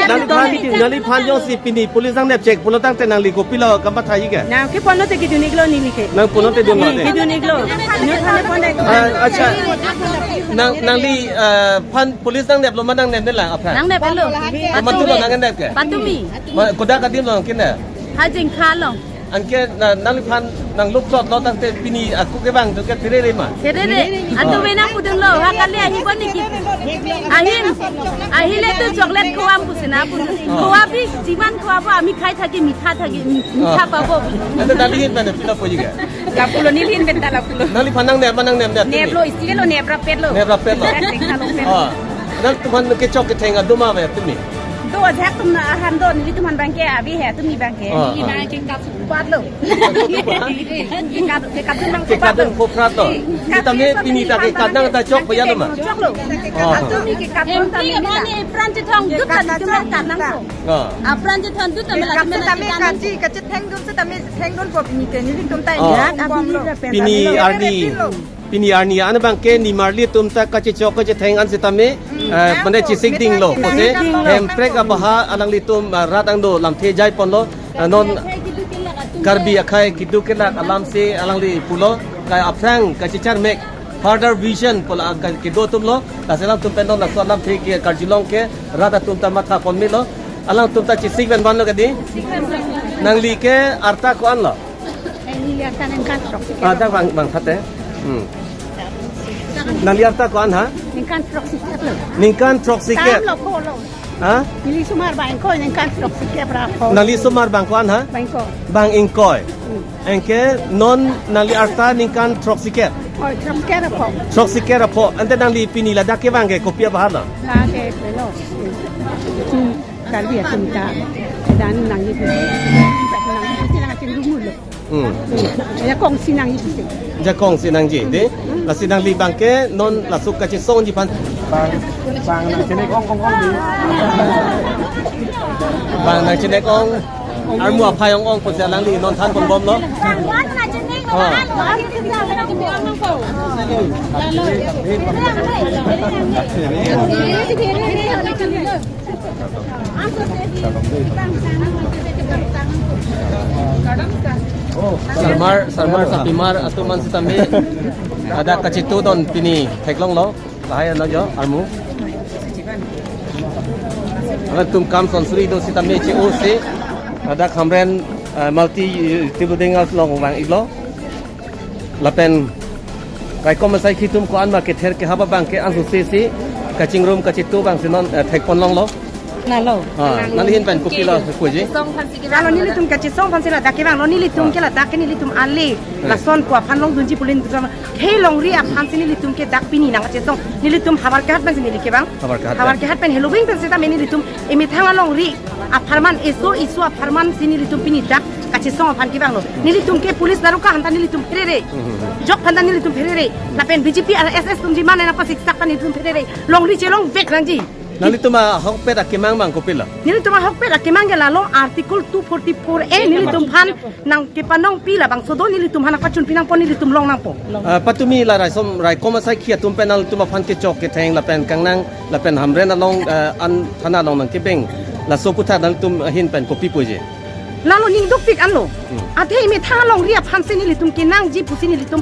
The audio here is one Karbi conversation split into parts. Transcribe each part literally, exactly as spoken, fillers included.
Nangli phan, nangli phan jongsi pini police nangnep chek pulo tangte nangli kopilo kamatha-i ke? Nang ke ponlo te kedun-iklo neli ke. Nang ponlo te dunlo te? Kedun-iklo. Nang phan pon de. Ah, acha. Nang, nangli, ah, phan police nangneplo ma nangnepne lang aphan? Nangneplo. Komat-ulo nangnep ke? Patumi. Ma, kodak adim lo nangkenep? Hajing kha long. Anke na, nangliphan nanglup plot lo tangte pini ako kevang tu ke pherere ma? Pherere. Atu mena pudun lo, ha kali ahi boni ki. Ahin. Ahile tu chocolate khowang pusi na pudun. Oh. Khowa bi jiman khowa bo ami khai thaki mitha thaki mi-, mitha pabo. Ante nangli ahin mana pilo po juga? Lapulo neli ahin pen ta lapulo. Nangliphan nangnep ma nangnepne? Neplo, isi lo, nep rapet lo. Nep rapet lo. Nep rapet lo. Oh. Nangtumphan kechok ketheng atum ave tumi? Do ajak atum na ahan do, nelitum aphan abang ke ave he, tumi abang ke. Ah, neli ah. Abang ke kap patlo. Ke kap, ke kap atum abang ke kap atum patlo. Khoprat lo. Ke kap atum. Sitame pini ta ke kap nang ta chok paya lo ma? Choklo. Ah. Atum ke kap atum ta neli na. Apran chethang dut ta nelitum kap nangpo. Ah. Apran chethang dut ta ke mela kap mena sitame kap kachi, kachetheng dun sitame thengdunpo pini ke, nelitum ta. Ah. Pini arni. Pini arni an abang ke nimarli atum ta kachechok kachetheng an sitame, hmm, eh, mane chesik dinglo. Chesik dinglo. Pusi Hemprek abaha alanglitum, ah, rat angno lamthe jai ponlo, ah, non Karbi akhei keduk kelak alam si alangli pulo, ka aphrang kachecharmek further vision pulo, ah, ka kedo atum lo, lasi alangtum pen non laso alamthe ke karjulong ke rat atum ta matha ponmelo, alangtum ta chesik pen vanlo kadi. Nangli ke arta ko-an lo? Eh, neli arta ningkan throksi kep. Ah, dak bang, bang sate. Hmm. Nangli arta ko-an ha? Ningkan throksi kep lo. Ningkan throksi kep. Tam lo ko lo. Ha? Neli osomar bang ingkoi ningkan throksi kep ra ko. Nangli osomar bang ko-an ha? Bang ingkoi. Bang ingkoi. Hmm. Anke non nangli arta ningkan throksi kep. Oh, throksi kep ra ko. Throksi kep ra ko. Ante nangli pini ladak kevang ke kopi abaha lo? Lake pelo. Hmm. Karbi atum ta dan nangji pusi. Nangji pusi nang ating rumul lo. Hmm. Jakong si nangji pusi. Jakong si nangji, de? Hmm. Lasi nangli abang ke non laso kachesongji aphan. Bang, bang nangchenek ong ong ong di. Bang nangchenek ong. Armu aphai ong ong pusi alangli non than ponbomlo. Oh. Sarmar, sarmar, sapimar atum an sitame ladak kachetongdun pini theklonglo, lahai ano jo armu. Alanglitum kam sonsuri do sitame che-o si ladak Hamren, eh, multi, eh, table dinga along vang-iklo. Lapen raikom asaikhi atum ko-an ma kether kehap abang ke ansose si kachingrum kachetong abang si non, eh, thek ponlonglo. Nalo. Ah, nangli ahin pen kopilo puji? Nalo nelitum kachesong aphan si ladak kevanglo, nelitum ke ladak ke nelitum ale. Hmm. Lason ko aphan longdunji pu nelitum. Khei longri aphan si nelitum ke dak pini nangkachesong. Nelitum havar kehat pen si neli kevang. Havar kehat pen. Havar kehat pen heloving pen sitame nelitum emethang alongri apharman, eso eso apharman si nelitum pini dak kachesong aphan kevanglo. Nelitum ke police daroga aphan ta nelitum pherere. Hmm. Jok aphan ta nelitum pherere. Lapen B J P R S S atum ji mane nangpasiksak aphan nelitum pherere. Longri chelongvek nangji. Nanglitum ahokpet akemang abang kopilo? Nelitum ahokpet akemang ke lalo Article two forty-four A nelitum aphan nangkepanongpi labangso do nelitum aphan nangpachunpi nangpo nelitum long nangpo. Ah, patumi la raisom raikom asaikhi atum pen nangtum aphan kechok ketheng lapen kangnang lapen Hamren along, eh, an thana along nangkebeng. Laso aputhak nangtum ahin pen kopi puji? Lalo ning dukpik anlo. Hmm. Athe emethang alongri aphan si nelitum kenangji pusi nelitum,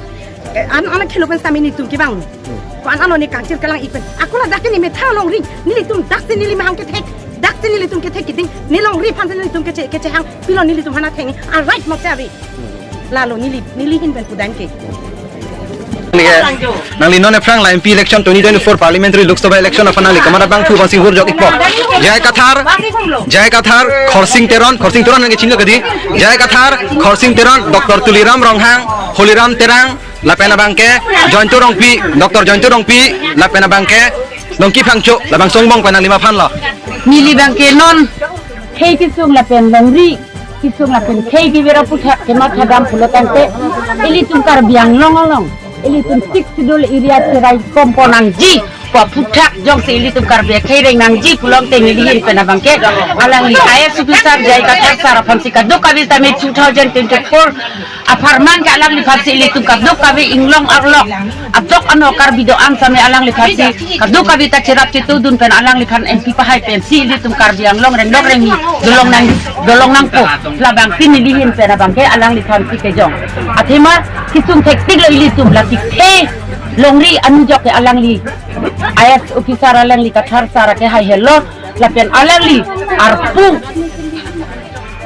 eh, an, an khelo pen sitame nelitum kevang. Hmm. Ko-an ano ne kangchir kalang-ik pen. Ako ladak ke ne emethang alongri. Nelitum dak si neli mahang kethek. Dak si nelitum kethek keding. Ne longri aphan si nelitum keche, kechehang. Pilo nelitum aphan atheng. A right mokse ave. Hmm. Lalo neli, neli ahin pen pudan ke. Nangli nonephrang la M P election twenty twenty-four parliamentary Lok Sabha election aphan nangli kamatha abang thu bangsi hur jok-ikpo. J I Kathar, J I Kathar, Khorsing Teron, Khorsing Teron nangkechinilo kadi. J I Kathar, Khorsing Teron, Doctor Tuliram Ronghang, Holiram Terang, lapen abang ke Joyonto Rongpi, Doctor Joyonto Rongpi, lapen abang ke Nongki Phangcho, labangso angbong pen nangli ma aphan lo? Neli abang ke non khei kesung lapen longri kesung lapen khei kevera aputhak kematha dam pulo tangte, ilitum Karbi Anglong along, ilitum Sixth Schedule area cherai kompo nangji. Pu aphuthak jongsi ilitum Karbi akhei reng nangji pulote nelihin pen abangke alangli I A S officer J I Kathar sir aphansi kadokave tame two thousand twenty-four apharman ke alangliphansi ilitum kadokave inglong arlok atok ano Karbi do-an same alangliphansi kadokave ta cherap chetudun pen alangliphan M P pahai pensi ilitum Karbi Anglong rengdok rengni dolong nang dolong nangpo. Labangpi nelihin pen abangke alangliphansi kejong. Athema kisung thektik lo ilitum, lasi ke longri anujok ke alangli I A S officer alangli Kathar sir ke hai helo lapen alangli arpu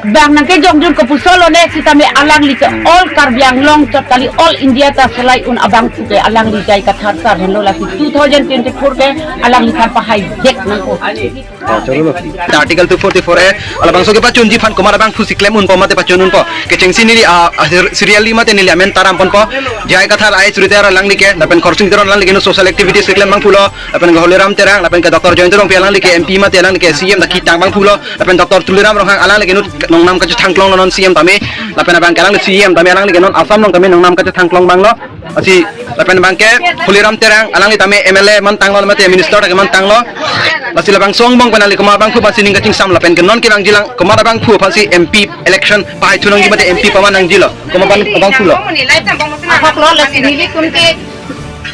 bang nangkejongdun kopuso lone sitame alangli ke all Karbi Anglong chot kali all India ta solai un abangphu ke alangli J I Kathar sir henlo, lasi two thousand twenty-four ke alangliphan pahai dek nangpo. Ah, chalo na. Article two forty-four A, labangso kepachunji aphan komat abangphusi klem unpo mate pachun unpo. Kechengsi neli, ah, ah, serially mate neli amen taram ponpo. J I Kathar I A S retire alangli ke, lapen Khorsing Teron alangli ke non social activities keklem abangphu lo, lapen ke Holiram Terang, lapen ke Doctor Jayanta Rongpi alangli ke M P mate alangli ke C M ta kitang abangphu lo, lapen Doctor Tuliram Ronghang alangli ke non nongnam kachethangklong lo non C M tame, lapen abangke alangli C M tame alangli ke non Assam along tame nongnam kachethangklong abang lo. Lasi lapen abangke Holiram Terang alangli tame M L A mantanglo mate minister ta kemantanglo. Lasi labangso angbong pen neli komat abangphu aphansi ning kachingsam lapen ke non kevangjilang komat abangphu aphansi M P election pahai thu nangji mate M P paman nangji lo. Komat abang, abangphu lo. Ahok lo lasi nelitum ke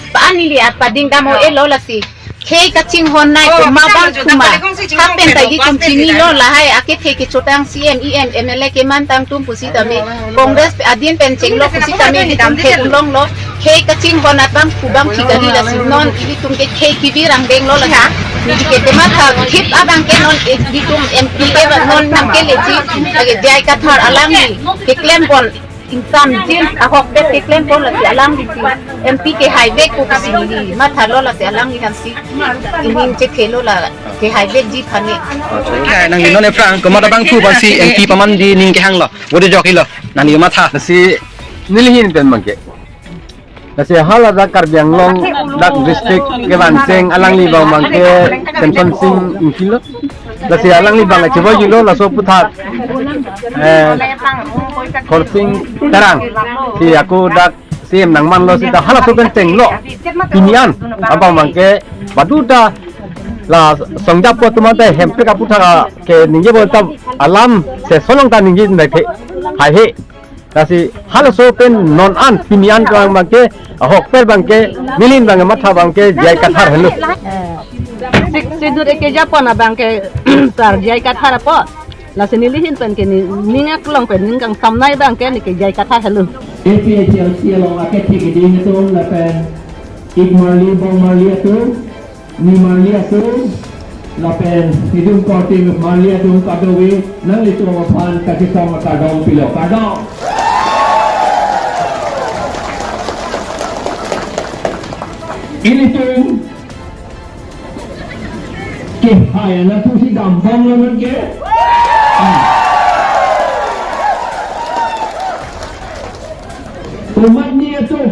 pa neli apading dam o-elo lasi. Khei kachinghon nai komat abangphu ma. Hapen ta ilitum chinilo lahai akethe kechotang C M, E M, M L A kemantang atum pusitame. Congress adin pen chenglo pusitame ilitum khei ulong lo. Khei kachinghon abangphu abangpi kali lasi non ilitum ke khei kebi rangdeng lo lasi. Neli ke komat ha khip abangke non ilitum M P ke ba non nangkeleji. Lake J I Kathar alangli keklem pon. Ingsamjin ahokpet keklem pon lasi alanglisi M P kehai vekpo pusi neli mathalo, lasi alangliphansi ining chethelo la kehai vekji aphan ne. Nangli non aphrang komat abangphu aphansi M P pamanji ning kehanglo, bodi jokilo, nangli matha. Lasi nelihin pen abangke, lasi hala dak Karbi Anglong dak district kevan cheng alangli abang abangke Semson Sing Ingti lo. Lasi alangli abang achivoiji lo, laso aphuthak, eh, Khorsing Terang si ako dak C M nangmanlo seta halaso pen chenglo. Pini an abang abangke baduta la songjappo atum ante Hemprek aphuthak keningjepo ta alam se solong ta ningje nai the. Hai he. Lasi halaso pen non an pini an abang abangke ahokpet abangke nelihin abang matha abangke J I Kathar henlo. Eh, sik sidur eke japon abangke sar J I Kathar apo. Lasi nelihin pen ke ne ning aklong pen ning kangsamnei abangke neke J I Kathar henlo. A P H L C along akethe keding atum lapen ik marli bong marli atum, ni marli atum, lapen itum korte marli atum kadokave nanglitum aphan kachetong kardom pilo, kardom. Ilitum kehai anat pusi dambom lo non ke. Komatne atum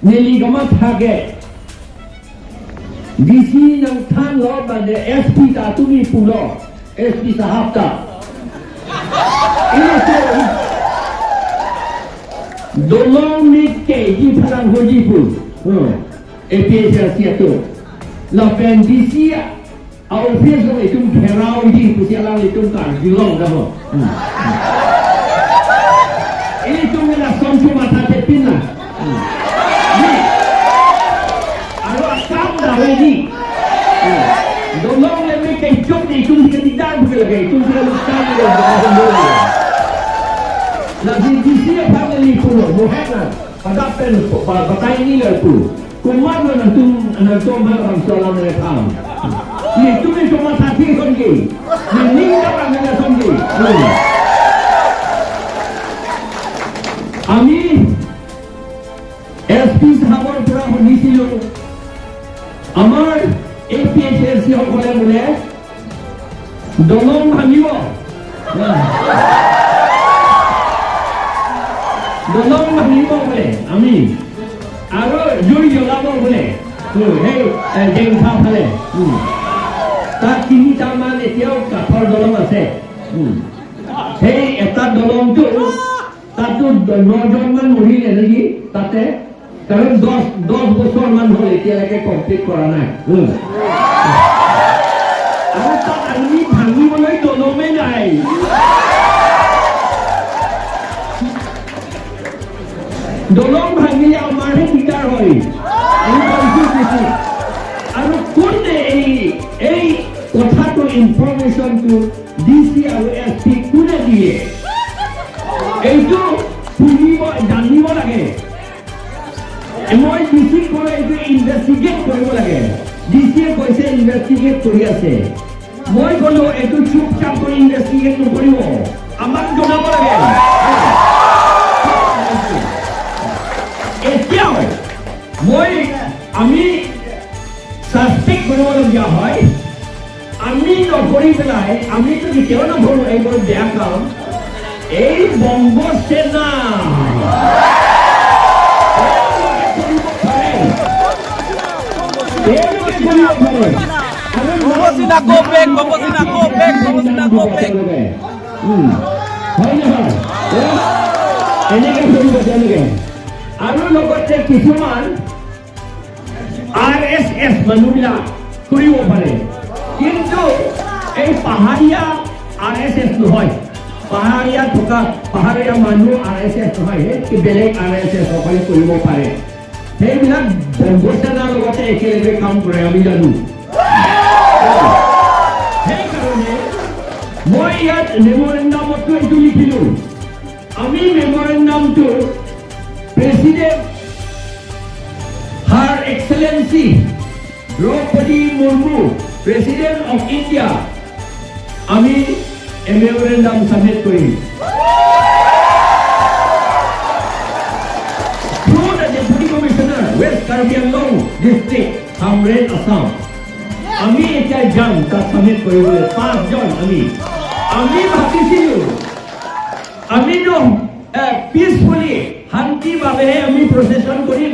neli komat thake. D C nangthanlo bade S P ta tumi pulo. S P sahab ta. Ilitum dolong mik keji pharang hoji pu. Hmm. A P H L C atum. Lapen D C a-office along itum pherao ji pusi alanglitum karjulong damo. Hmm. Ilitum ke lason chu matha thepin na. Hmm. Ni. Aro akam dave ji. Hmm. Dolong le mik ke itum ni itum ke tidak bukan lagi itum ke lupa ni. Lasi D C aphan neli pulo mohek na. Pada pen ba-, batai ni lapu. Komat lo nangtum, nangtum bang bangso alam ne tham. Netum ni komat hati kon ke. Nening ka bang ne kon ke. Hmm. Ami S P sahabor pura honi silo. Amar A P H L C hokole bole dolong bhangibo. Dolong bhangibo bole, ami. Aro jui jolabo bole. Hmm, hei, eh, Jengpha phale. Hmm. Ta tinita man etiao kathor dolong ase. Hmm. Hei, eta dolong tu, tatu do-, nojon man morile lagi, tate. কাৰণ দহ, দহ বছৰ মান হ'ল, এতিয়ালৈকে কমপ্লিট কৰা নাই। উম। আৰু তাত আমি ভাঙিবলৈ দলঙে নাই। দলং ভাঙিলে আমাৰহে দিগদাৰ হয়। আমি কনফিউজ হৈছো। আৰু কোনে এই, এই কথাটো, ইনফৰমেশ্যনটো ডি চি আৰু এছ পি কোনে দিয়ে? এইটো শুনিব, জানিব লাগে। মই ডি চিক ক'লো, এইটো ইনভেষ্টিগেট কৰিব লাগে। ডি চিয়ে কৈছে ইনভেষ্টিগেট কৰি আছে। মই ক'লো, এইটো চুপচাপ কৰি ইনভেষ্টিগেট নকৰিব, আমাক জনাব লাগে। এতিয়াও মই, আমি ছাছপেক্ট কৰিবলগীয়া হয়, আমি নকৰি পেলাই, আমিতো কেতিয়াও নকৰো এইবোৰ বেয়া কাম। এই বংগ সেনা, তেওঁলোকে কৰিব পাৰে। তেওঁলোকে কৰিব পাৰে। আৰু Bongo Sena go back, Bongo Sena go back, Bongo Sena go back. উম। হয় নহয়? এ-, এনেকে কৰিব তেওঁলোকে। আৰু লগতে কিছুমান আৰ এছ এছ মানুহবিলাক কৰিব পাৰে, কিন্তু এই পাহাৰীয়া আৰ এছ এছ নহয়, পাহাৰীয়া থকা, পাহাৰীয়া মানুহ আৰ এছ এছ নহয়, সেই বেলেগ আৰ এছ এছ সকলে কৰিব পাৰে। সেইবিলাক বংগ সেনাৰ লগতে একেলগে কাম কৰে, আমি জানো। সেইকাৰণে মই ইয়াত মেমৰেণ্ডামতো এইটো লিখিলো, আমি মেমৰেণ্ডামটো president Her Excellency Draupadi Murmu, President of India, আমি memorandum submit Karim. Through the Deputy Commissioner, West Karbi Anglong District, Hamren, Assam, আমি এতিয়া যাম তাত ছাবমিট কৰিবলৈ, পাঁচজন আমি। আমি ভাবিছিলো, আমিতো, এ, পিচফুলি, শান্তিভাৱেহে আমি প্ৰচেছন কৰিম।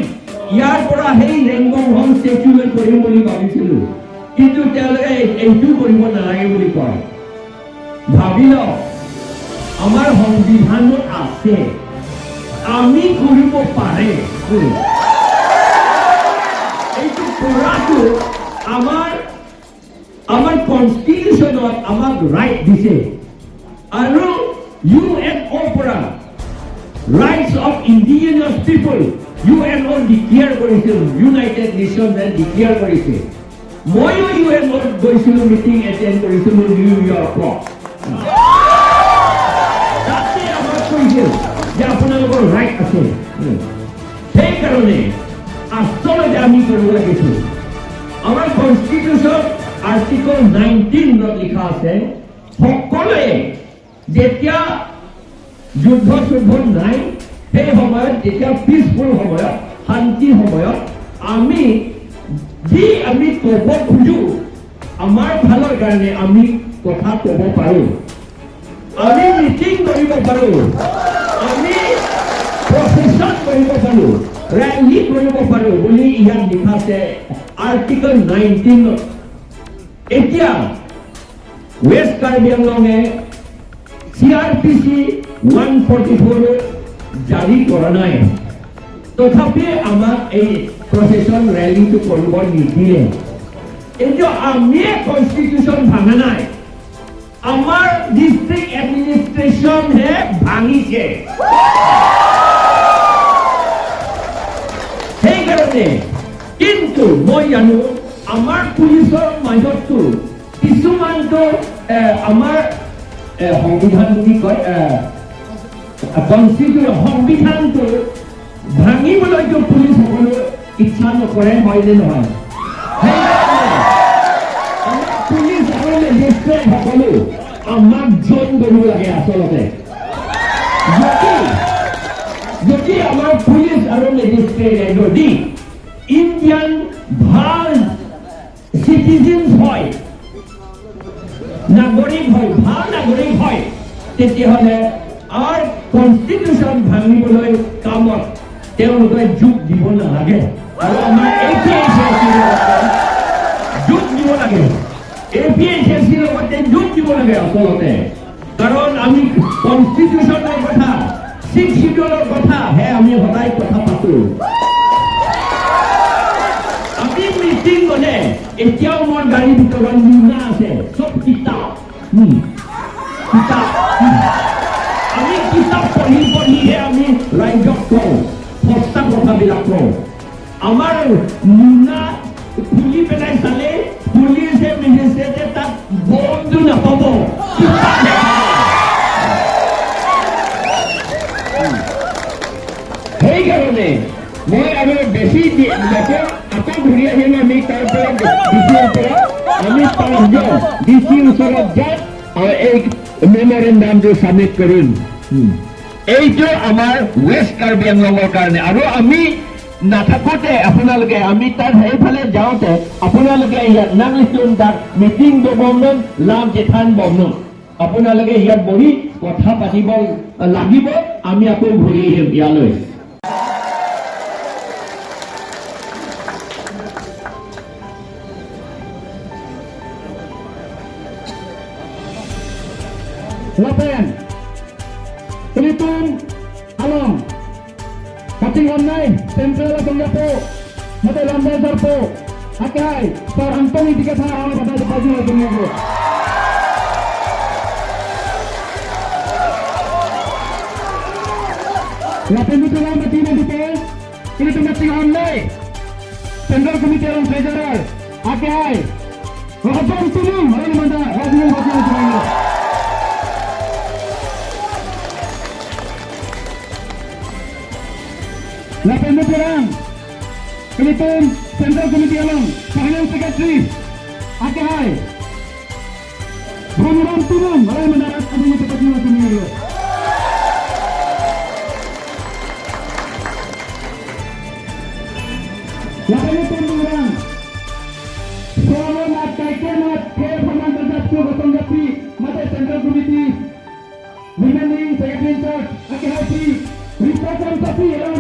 ইয়াৰ পৰা সেই ৰেংগংহং ষ্টেচুলৈ কৰিম বুলি ভাবিছিলো, কিন্তু তেওঁলোকে এই-, এইটো কৰিব নালাগে বুলি কয়। ভাবি লওক, আমাৰ সংবিধানত আছে, আমি কৰিব পাৰে। উম। এইটো কৰাটো আমাৰ, আমাৰ কনষ্টিটিউশ্যনত আমাক ৰাইট দিছে। আৰু ইউ এন অ'ৰ পৰা rights of indigenous people, U N অ' ডিক্লেয়াৰ কৰিছিল, ইউনাইটেড নেশ্যনছে ডিক্লেয়াৰ কৰিছে। ময়ো ইউ এন অ'ত গৈছিলো, মিটিং এটেণ্ড কৰিছিলো নিউয়ৰ্কত। তাতে আমাক কৈছিল যে আপোনালোকৰ ৰাইট আছে। সেইকাৰণে আচলতে আমি কৰিব লাগিছিল। আমাৰ কনষ্টিটিউশ্যন আৰ্টিকল নাইনটিনত লিখা আছে, সকলোৱে যেতিয়া যুদ্ধ যুদ্ধ নাই, সেই সময়ত, যেতিয়া পিচফুল সময়ত, শান্তি সময়ত আমি যি আমি ক'ব খোজো, আমাৰ ভালৰ কাৰণে আমি কথা ক'ব পাৰো, আমি মিটিং কৰিব পাৰো, আমি প্ৰচেছন কৰিব পাৰো, ৰেলী কৰিব পাৰো বুলি ইয়াত লিখা আছে আৰ্টিকল নাইনটিনত। এতিয়া ৱেষ্ট কাৰ্বি আংলঙে C R P C one forty four জাৰি কৰা নাই, তথাপি আমাক এই প্ৰচেছন ৰেলীটো কৰিব নিদিলে। কিন্তু আমিয়ে কনষ্টিটিউশ্যন ভাঙা নাই, আমাৰ ডিষ্ট্ৰিক্ট এডমিনিষ্ট্ৰেশ্যনহে ভাঙিছে। সেইকাৰণে কিন্তু মই জানো, আমাৰ পুলিচৰ মাজতো কিছুমানতো, এ, আমাৰ, এ, সংবিধান বুলি কয়, এ, কনষ্টিটিউশ্যন, সংবিধানটো ভাঙিবলৈতো পুলিচসকলে ইচ্ছা নকৰে, হয় নে নহয়? সেইকাৰণে আমাৰ পুলিচ আৰু মেজিষ্ট্ৰেট সকলো আমাক জইন কৰিব লাগে আচলতে। যদি, যদি আমাৰ পুলিচ আৰু মেজিষ্ট্ৰেটে যদি ইণ্ডিয়ান ভাল চিটিজেনছ হয়, নাগৰিক হয়, ভাল নাগৰিক হয়, তেতিয়াহ'লে আমাৰ কনষ্টিটিউশ্যন ভাঙিবলৈ কামত তেওঁলোকে যোগ দিব নালাগে। আৰু আমাৰ এ পি এইচ এ চিৰ লগতে যোগ দিব লাগে, এ পি এইচ এ চিৰ লগতে যোগ দিব লাগে আচলতে। কাৰণ আমি কনষ্টিটিউশ্যনৰ কথা, ছিক্স শ্বিডিউলৰ কথাহে আমি সদায় কথা পাতো। এতিয়াও মোৰ গাড়ীৰ ভিতৰত মোনা আছে, চব কিতাপ। হুম। কিতাপ। হুম। আমি কিতাপ পঢ়ি পঢ়িহে আমি ৰাইজক কওঁ, সঁচা কথাবিলাক কওঁ। আমাৰ মোনা খুলি পেলাই চালে পুলিচে মেজিষ্ট্ৰেটে তাত বমটো নাপাব। কিতাপ দেখা। সেইকাৰণে মই আৰু বেছি দি-, নকওঁ, আকৌ ঘূৰি আহিম আমি তাৰ পৰা, ডি চিৰ পৰা। আমি পাঁচজন ডি চিৰ ওচৰত যাম আৰু এই মেমৰেণ্ডামটো ছাবমিট কৰিম। হুম। এইটো আমাৰ ৱেষ্ট কাৰ্বি আংলঙৰ কাৰণে। আৰু আমি নাথাকোঁতে আপোনালোকে, আমি তাত সেইফালে যাওঁতে আপোনালোকে ইয়াত nanglitum dak meeting dobomnon, lam chethanbomnon. আপোনালোকে ইয়াত বহি কথা পাতিব লাগিব, আমি আকৌ ঘূৰি আহিম ইয়ালৈ। Lapen, ilitum along kachinghonnei, central asong japo, mate lamdai sarpo, akhai, Sar Angtong Ingti Kathar, hala pada depan jual dunia ko. Lapen ilitum lam mati mati pe, ilitum kachinghonnei, Central Committee along Treasurer, akhai, Rajan Timung, Rani Manda, Rajin Bajin Timung. Lapen ilitum, ilitum Central Committee along Finance Secretary, akhai, Bhoniram Timung, Rani Manda, Rajin Bajin Timung. Lapen ilitum Bhoniram, Solo mat kaiket mat, khe phaman terjat ku gotong japi, mate Central Committee, Women Wing Secretary in Charge, akhai Sri Rita Chand Sapi, along